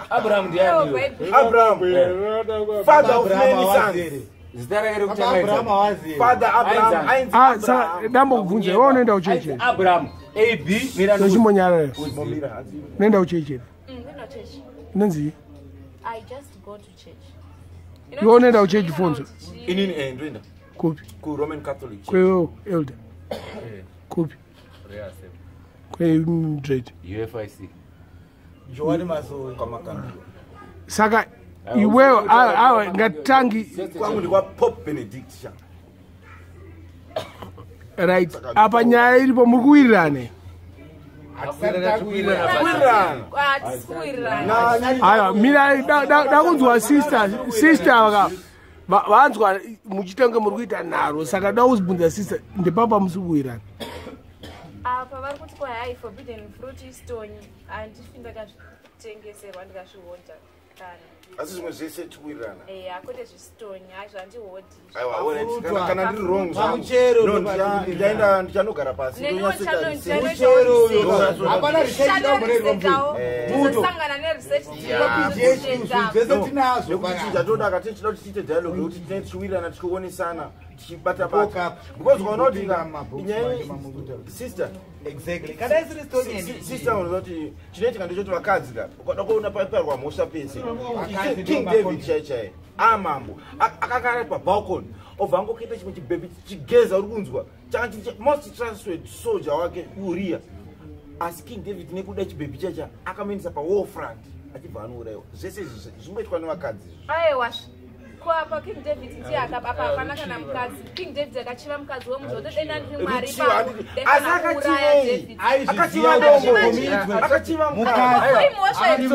Abraham ndiani? Abraham, father of many sons. Zita rake rekutanga. Father Abraham ainzi Ah, sa Abraham. dambokubvunza iwe unoenda kuchechi here? Abraham. A B mira. Tochimbonyarara. Momira, hanzi. Unoenda kuchechi here? Ndinoenda kuchechi. Inonzi? I just go to church. Iwe unoenda kuchechi, Fonzo? Inini ndoenda Kupi? ku Roman Catholic Church. Kwewewo elder. Kupi? Kwemdred. UFIC. Joani Mazoe. Kwamakandwa. Saka iwewe awa ngatangi. Kwangu ndikwa Pope Benedict sha. Right, apa nyaya iripo, muri kuwirirana? Kuwirirana. Hatisi kuwirirana. Aiwa, mira, dakunzwa sister vanzwa muchitange muri kuita nharo, saka da kuzibvunza sister, ndepapa musi kuwirirana? Apa vari kuti kwahai forbidden fruit istonyi, handifi ndakazvitengeserwa ndikazvihodha kana. Asi zvimwe zvese tikuwirirana. Eya, kwete zvisitonyi, hazvandihodhi. Aiwa, alright. Kana ndiri wrong zvangu. Pamuchero No, ndo ndichaenda, ndichanogara pasi. Neniwo. Ndonyatsoita research. Muchero uyo. Hapana research inombonerwa Ndichanorisetawo, mbuto. tizosangana neresearch. PGH zvese tinazvo. Nekuti chatoda katichida kuti tiite dialogue yekuti tinenge tichiwirirana, tichionesana, tichibata Poke bata, up. because ukaona kuti Kupinda mumabooks nyaya manje mamukuta. sister. Exactly. Kana isiri story. Sister, unoziva kuti chinoitika ndechoti vakadzi ka, ukada kuona paparwa mhosva pese, Vakadzi King ndo David makonzi. chai chai amambo akanga ari pabalcony, obva angokuita chimwe chibhebhi chigeza, uri kunzwa, changa chiri most trusted soldier wake Uriya. Asi King David nekuda chibhebhi chacha akamuendesa pawar front, achibva anourayiwa. Zvese izvi zvingoitwa nevakadzi izvi. Aiwa, kwapa King David ndiye akapa, apa hapana kana mukadzi. King David akachiva mukadzi wemunhu, otodena ndiri Mwari. Ruchiva, pangu asi ndaifanira kuuraya akachivei? David. Akachiva Aiziva dombo, akachiva mukadzi. Imhosva ipi?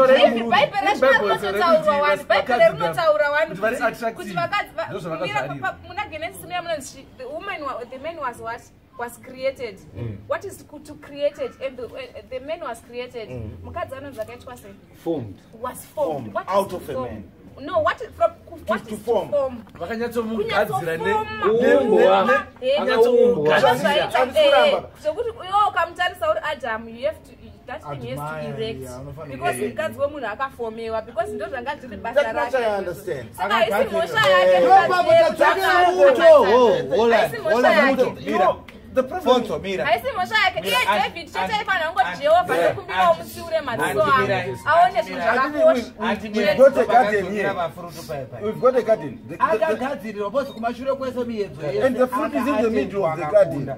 Bhaibheri racho rinototaurwa wani, Bhaibheri rinotaura wani Kuti vari kuti attractive. vakadzi Ndozvavakazvarira. mira muna Genesis muya munonzi the woman the man was what was created, what is to created, and the man was created. Mukadzi anonzi akaitwa sei? Formed. Was formed. Formed What is out to of a form? man. No, what is from what To is form. to form? Vakanyatsomugadzira. Kuumbwa. Akaumbwa. Zvazvaita Handisi kuramba. zvokuti iwe ukamutarisa uri Adam, you have to, that thing has to Admire, erect, yeah, unofanira because kuerect. mukadzi wemunhu akafomewa, because ndo zvanga zviri basa That much rake. I understand. Saka haisi mhosva yake. Ndopapo tadzokera muto. Holland, Haisi mhosva Holland, yake. muto. Mira. The problem Fonso, mira. Haisi mhosva yake iye. Mira, David chete aifanira kungoti, "Jehovha, ndokumbirawo musiure madziso angu Mira, aone zvinhu zvakakosha." We've got a garden here. We've got a garden. Akagadzirirwa bosi kumashure kwese miyedzo yese. And the fruit is in the middle of the garden. Akakunda.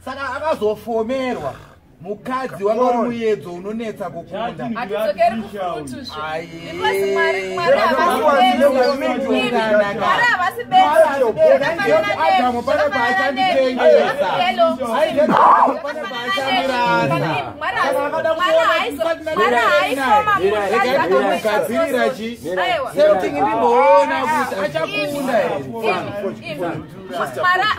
Saka akazofomerwa mukadzi wanga uri muyedzo unonetsa kukunda. Hatidzokeri kufurutuzve Aye. because Mwari The havasi fruit was in the middle of the garden. Mwari havasi Mwari Adamu pane paachanditengesa. Pane paachandirasa. Mugadzirira chi same thing, ndimboona kuti achakunda here.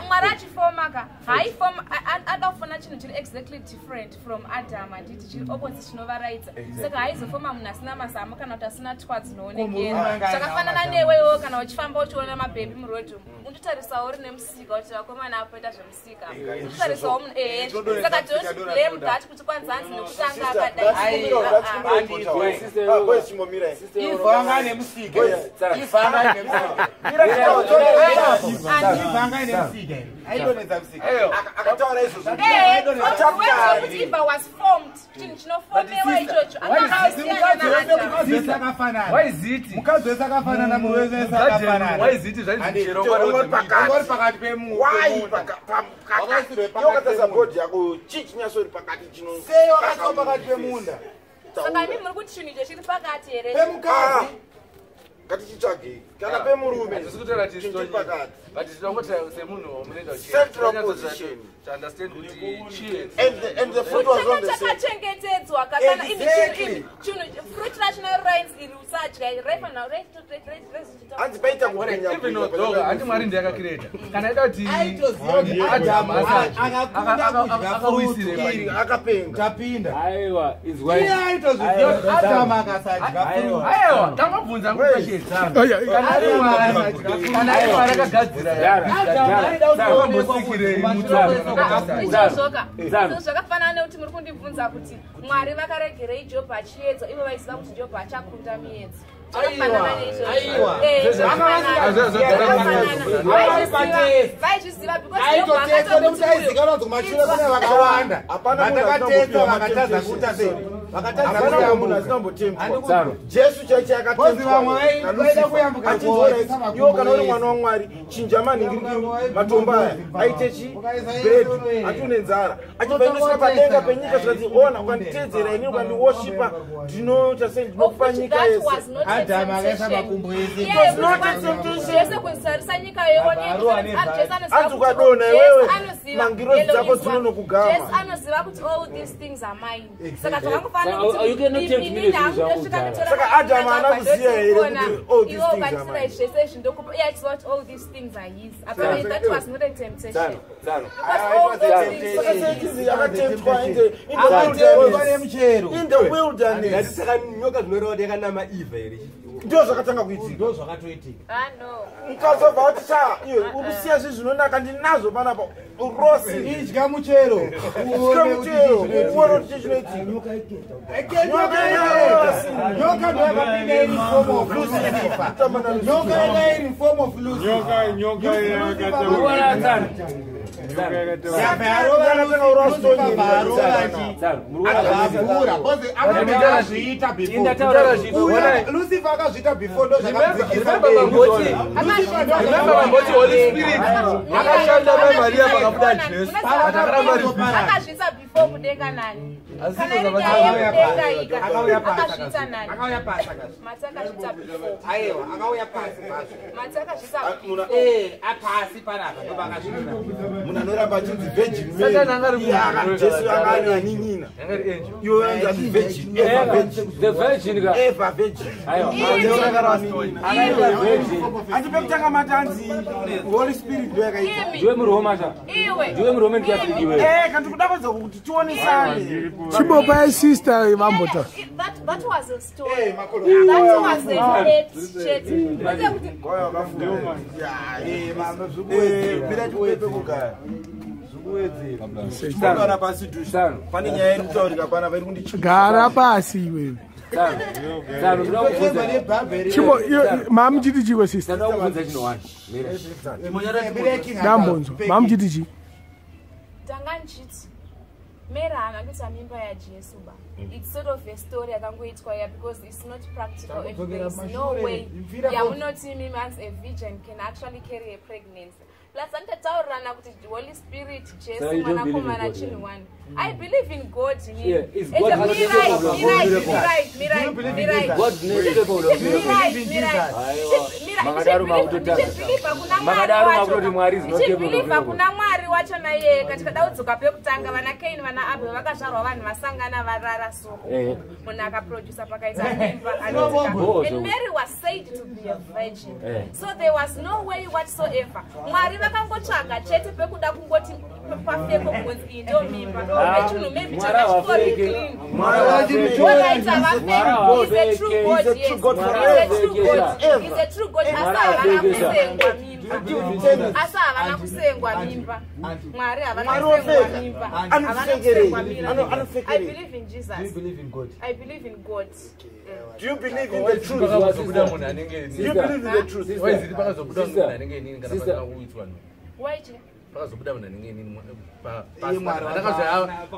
Mwari achifoma ka, haifoma ada kufona chinhu chiri exactly different from Adam, handiti? Chiri opposite, chinovaraidza. Saka haizofoma munhu asina mazamu kana kuti asina twa dzinoonekera. Murume anga aina Zvakafanana mazamu. newewo, kana uchifamba uchiona mabhebhi murodhi umu, unototarisawo uri nemusika kuti vakomana apoita zvemusika, unototarisawo munhu, ehe. Saka don't blame that kuti kwanzanzi nekuti anga akadai. Ah, boys, chimbomira. Ivha anga ane musika. Ivha anga ane musika. Ivha anga ane musika here? Aidonedza musika. Akataura izvozvo. Kuti Eva was formed, chinhu chinofomewa ichocho. Asi mukadzi wese, mukadzi wese akafanana. Why is it? Mukadzi wese akafanana, murume wese akafanana. Why is it zvainzi muchero Ungori pakati. Ungori pakati Why pemunda. Wakaisirwe pakati wakatasa pemunda. bhodhi yako, chii chinyasori pakati chino? Sei wakaiswa pakati pemunda? Saka imi muri kuti chinhu icho chiri pakati here? Pemukadzi. Ngatichitsvagei kana pemurume. Hatisi kutaura kuti Chinhu chiri pakati. but tinongoti semunhu wamunoenda Central position. to understand kuti chii. And the fruit was on the same. Chakachengetedzwa kakana imi. Exactly. Chinhu fruit racho rainzi iri usadya, raifanira. Hanzi paita kupenya. Even though handi Mwari ndiye akacreata, kana aida kuti Aitoziva kuti Adam Adamu asadye, akakunda kudya akawisire fruit iri. Akapenga. Tapinda. Aiwa, izwai. Iye aitoziva kuti Adamu akasadya fruit. Aiwa, tangobvunza question. Kana ari Mwari, kana ari Mwari akagadzira. Izvozvoka zvakafanana nekuti muri kundibvunza kuti Mwari vakaregerei Jobho achiedzwa, ivo vaiziva kuti Jobho achakunda miedzo. Zvakafanana neizvozvo. Vaizviziva because Jobho Aitotetswa nekuti akatokuti aizikanwa kuti kumashure kune vakawanda. Hapana munhu Vatakatetswa asina vakatadza kuita sei? Vakatadza Hapana munhu kuyambuka. asina kumbotempwa. Tsano. Jesu chaiche Bozi vamwe vaida kuyambuka akatempwa rwizi, iwo kana uri mwana waMwari, chinja manhingirikiri matombo aya aite chi bread, ati une nzara, achibva inosvika padenga penyika, zvikanzi ona, ukanditeedzera inini, ukandiwoshipa, ndinoita sei, Of ndinokupa which nyika that yese. was not a Adam akaisa temptation. makumbo ese. Iye was not a temptation. Jesu kutarisa nyika yoone. Jesu anoziva Anzi kuti ukadonha Jesu iwewe, anoziva. mangirozi dzako Eloiswa. dzinonokugama. Jesu anoziva kuti all these things are mine. Saka zvakangofanana Saka, kuti you cannot tempt me inini nezvinhu hangu zvangu ndosvika kudhara. ndotora Saka Adam haana kuziva here ndoti kuti all these iwe things are ukandisira mine? izvi zvese izvi ndokupa, iye achiziva kuti all these things are his. Apparently that was not a temptation. Tsano, tsano. Because all those things Saka were sei his. chinzi akatemptwa in the Akatetswa wilderness? nemuchero. In the wilderness. Saka nyoka zvinoreva kuti yakanama Eva here? Ndio zvakatanga kuitika. Ndo zvakatoitika. Ah, no. Mukadzi wabva wati cha, iwe uri kusiya zvinhu zvinonaka ndinazvo panapa rosi. Idya muchero. Idya muchero, uone kuti chii chinoitika. Nyoka nyoka ndo yakapinda iri form of Lucifer. Nyoka yanga iri form of Lucifer. Nyoka Urikuona tsano? Yabva yarova Lucifer, bvarova chi. Tsano, muri kuona tsano? Akavhura because akanga akazviita before. Indataura zvipo. Uya Lucifer akazviita before ndo zvakadzikisa Remember denga. Mamboti, remember Mamboti Holy Spirit akashanda mai Maria pakabuda Jesu. Akaramba ari Akazviisa before kudenga nani? Asi Kana iri zvakatanga nyaya yekudenga ika, Akauya pasi akazviita nani? Akauya pasi akazviita. Mati akazviita before. Aiwa, akauya pasi pasi. Mati akazviita before. Eh, apasi panapa ndo pakazviita. Munhu anoramba achinzi virgin Mary. Satan anga ari Iye munhu. Jesu anga ari anin'ina. Yanga iri angel. Iwe anzi anzi virgin, ever virgin. The virgin ka. Ever virgin. Aiwa. Jesu anga ari anin'ina. Akaita virgin. Ati pekutanga mati anzi Holy Spirit ndo yakaita. Imi, Ndiwe muRoma cha. iwe. Ndiwe muRoman Catholic iwe. Eh, kana tikuda kwanza kuti tionesane. Chimbopai sister vambota. That was a story. That was a fact, chete. Kwete kuti Mira chikupepe kugaya. Chikugara pasi dhusha. Tsano, Pane nyaya iri kutaurika panapa iri kundichika. Gara pasi iwewe. tsano. Tsano, ndoda kubvunza. Chimbo mamuchiti chiwe sister. Ndoda kubvunza chinhu one. Mira. Ndambonzwa. Mamuchiti chi? Tanga ndichiti Mary haana kuita mimba yaJesu ba. It's sort of a story yakangoitwa iya because it's not practical and there is no way yamunoti imi once a virgin can actually carry a pregnancy. Plus anditataurirana kuti Holy Spirit, Jesu, So you don't believe in mwanakomana God, chinhu yeah? one. I believe in God inini. Yeah, is Ende God not mirai, capable of mirai, miracles? mirai, mirai, mirai. God is capable of miracles. Mirai, mirai. Aiwa. Mirai, Makadaro makutotadza. ndichibhilivha kuna Mwari Makadaro wacho. makutoti Mwari is not capable of Ndichibhilivha miracles. kuna Mwari wacho naiye katikada kudzoka pekutanga vana Kaini vana Abel vakazvarwa vanhu vasangana varara soko. Eh. Munhu akaprodusa pakaita mimba Bo, anotika. zvo. And Mary was said to be a virgin. Eh. So there was no way whatsoever. Mwari vakangotsvaga chete pekuda kungoti pafeko kunzi iyi ndo mimba. Ah, Nechinhu maybe Mwari chakachikori havafeki. clean. Mwari havafeki. Alright, Mwari havafeki. He's a true God, He's a yes. true God He's a forever. true God. Ever. He's a true God. Asi Mwari havana havafeki. kusengwa mimba. Asi havana kusengwa mimba. Mwari havana Mwari kusengwa wofeka. mimba. Havana Anofekerei. kusengwa mimba. I Anofekerei. believe in Do you Jesus. believe in God? I believe in God. Do you believe in the truth? Pakazobuda munhu anenge Do you inini. believe in the truth? Waiziti pakazobuda Sister. munhu anenge inini kana Sister. pasina kuitwa nhu. Why che? Pakazobuda munhu anenge inini Iye Mwari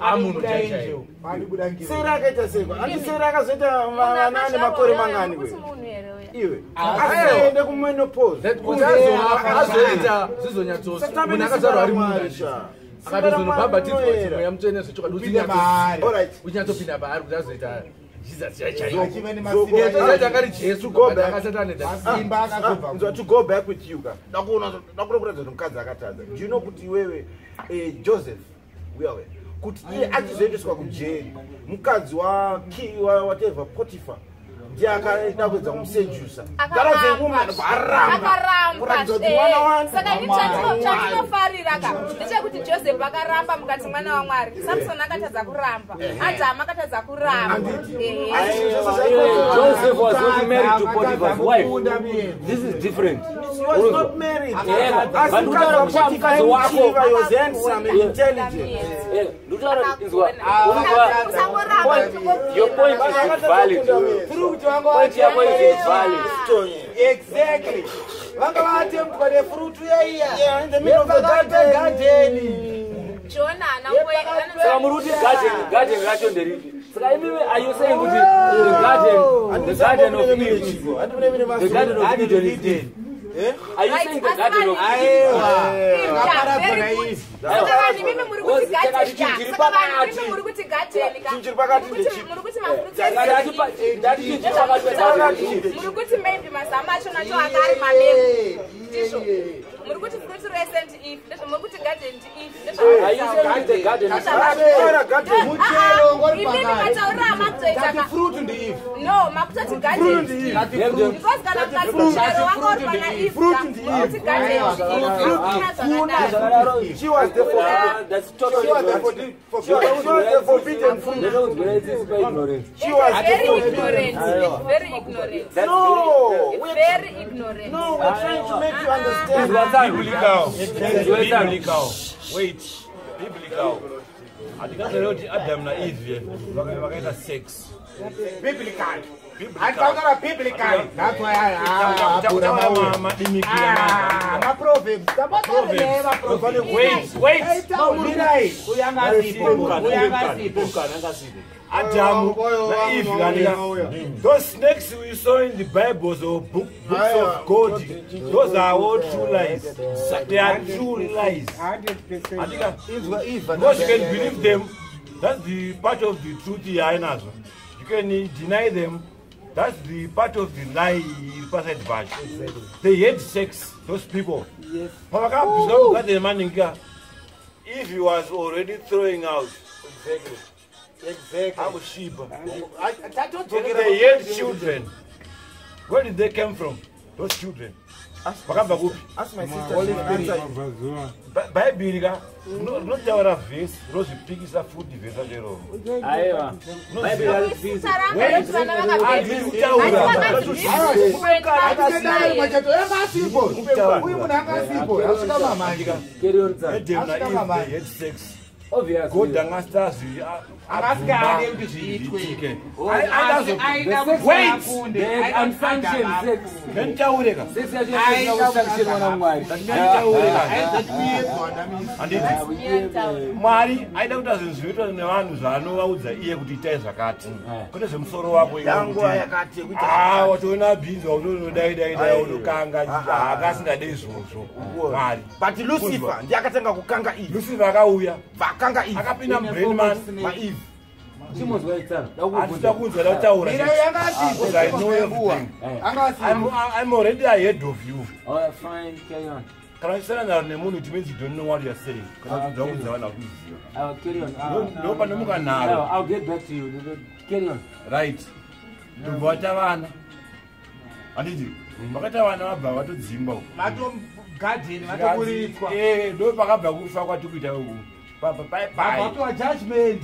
amunhu chaichaiwo. Pakabuda ngiro. Sera akaita seko. Andi Sera akazoita vana ane makore mangani Kuti kwe? munhu here uya? Iwe. Asaende kumenopause. Kuti azoita zvizonyatsosa munhu akazvarwa ari munhu akatozonobhabhatidzwa kuti mweya mutsvene zvechokwadi Upinde maari. Alright. uchinyatsopinda paari kuti azoita Jesus chaichaiwo. Achive Zoko- nemasimba. Asati akari Jesu Go but back. akasati ane that Masimba akazobva. Nzwa, to go back with you ka. Ndakuona ndakuda kuratidza kuti mukadzi akatadza. Do you know kuti iwewe Joseph uyawe kuti iye achizoendeswa kujeri mukadzi wa whatever Potiphar Ndiye akaida kuedza kumusedusa. That was a woman aramba. Akaramba. Kuratidza kuti mwana wani. Saka ini chandinofarira ka ndechekuti Joseph akaramba mukati mwana waMwari. Samson akatadza kuramba. Adamu akatadza kuramba. Joseph was not married to Potiphar's wife. This is different. He was not married. Yeah. Asi But mukadzi waPotifa mukadzi wako. aimuchiva, he was handsome and intelligent. Your point is valid. Point yako is valid. Exactly. Vanga vatempwa nefrutu yaiya. Yeah, in the middle of the garden. garden. Jonah haana Saka muri kuti garden racho nderipi? Saka imimi are you saying kuti the garden of Eve, the garden of Eden is Eve? Are you saying the garden of Eden? Saka vanhu imimi muri kuti garden ka. Saka vanhu imimi muri kuti garden ka. Chinhu chiri pakati ndechipi? Muri kuti mafruits Ndati chinhu chiri pakati pegarden. muri kuti maybe mazamu acho nacho anga ari mamengo. Ndizvo. Muri kuti fruit rese ndi Eve. Ndizvo muri kuti garden ndi Eve. Ndizvo. Are you saying the garden is Taura garden. Muchero ngori Imimi pakati. matauriro amakutoita Tati ka. fruit ndi Eve. No, makutoti garden ndi Eve. Because kana mukati muchero wanga uri pana Eve ka. Muri kuti garden ndi Eve. Hakuna zvakadaro. She was the forbidden. That's totally She was the ignorant. forbidden. She was the forbidden fruit. Ndinokunzwira itsitsi paignorance. She was It's the very forbidden. ignorant. It's very ignorant. That's No, It's we're very ignorant. no, we're trying to make you understand. Biblical. Biblical. Wait. Biblical. Hatingazoreva kuti Adam naEve vakaita sex. Biblical. Handitaura biblical. That's why I apura mauya. Madimikira. Ah, maproverbs. Tabatare maproverbs. Wait, wait. Mirai, uyu anga asipo. Uyu anga asipo. Adam Oyo, naEve oyo, kanika. oyo. Those snakes we saw in the Bibles or books of God, those are all true lies. They are true lies. 100%. Andika, Inzwa Eve. because you can believe them, that's the part of the truth yainazvo. You can deny them, that's the part of the lie paside pacho. They had sex, those people. Yes. Pavakabviswa mugarden maningi, if he was already throwing out, Exactly. Exactly. akusviba. Tatodzokera They had children. Where did they come from? Those children. Vakabva kupi? Ask my sister. She will answer you. Bhaibheri ka rinotaura vhesi rozvipikisa futi vhesi racho iroro. Aiwa. Bible haripisi. Taramba kuti vana Handiri vakabhebhi. kutaura. Atidai machato anga asipo. Uyu munhu anga asipo. Asvika mamanje. Carry on, sir. Adam Asvika naEve mamanje. they had sex. Obviously. God anga asati Angasikade kuti zviitwe. azvi The sex Wait. They had unsanctioned sex. Nditaure ka. Sex yacho isina kusanctionwa naMwari. Nditaure ka. Handiti. Vakabhebhi. Mwari aida kuita zvinhu zvinoitwa nevanhu zvaanovaudza iye kuti itai zvakati. Kwete zvemusoro wako iwe Yanguva kuti, yakati yekuita "Ah, watoona bhinzi wakutonodai dai dai unokanga akasingade izvozvo. Mwari. But Lucifer ndiye akatanga kukanga Eve. Lucifer akauya Vakanga Eve. akapinda mubrain man Ma Eve. Chimozwa itsano. hatida kunzwa da kutaura. Mirai anga asipo. Because I know everything. Anga asipo. I'm already ahead of you. Oh, fine, carry on. Kana uchisana naro nemunhu it means you don't know what you are saying. Kana uchinzwa kuudza vanhu vakuziva. Carry on. Ndo panomuka naro. I'll get back to you. Carry on. Right. Ndobva vata vana. Handiti vakaita vana vabva vatodzingwa uku. Vatogadheni vatoburitswa. Eh, ndo pakabva kufa kwati kuita uku. Vapiwa judgment.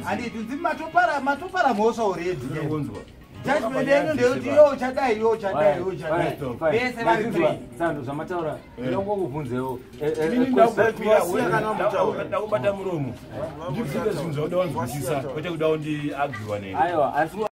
Handiti nzi matopara mhosva already. Ndinokunzwa. Judgment yenu ndeyekuti iwe uchadai iwe uchadai iwe uchadai. Vese vari three. Sando zvamataura ndinongokubvunzewo. Inini Wasiya kana wambotaura. ndakubata muromo. Ndibvunze zvinhu zvauda wanzwisisa kwete kuda kundiargue neni. Aiwa, asi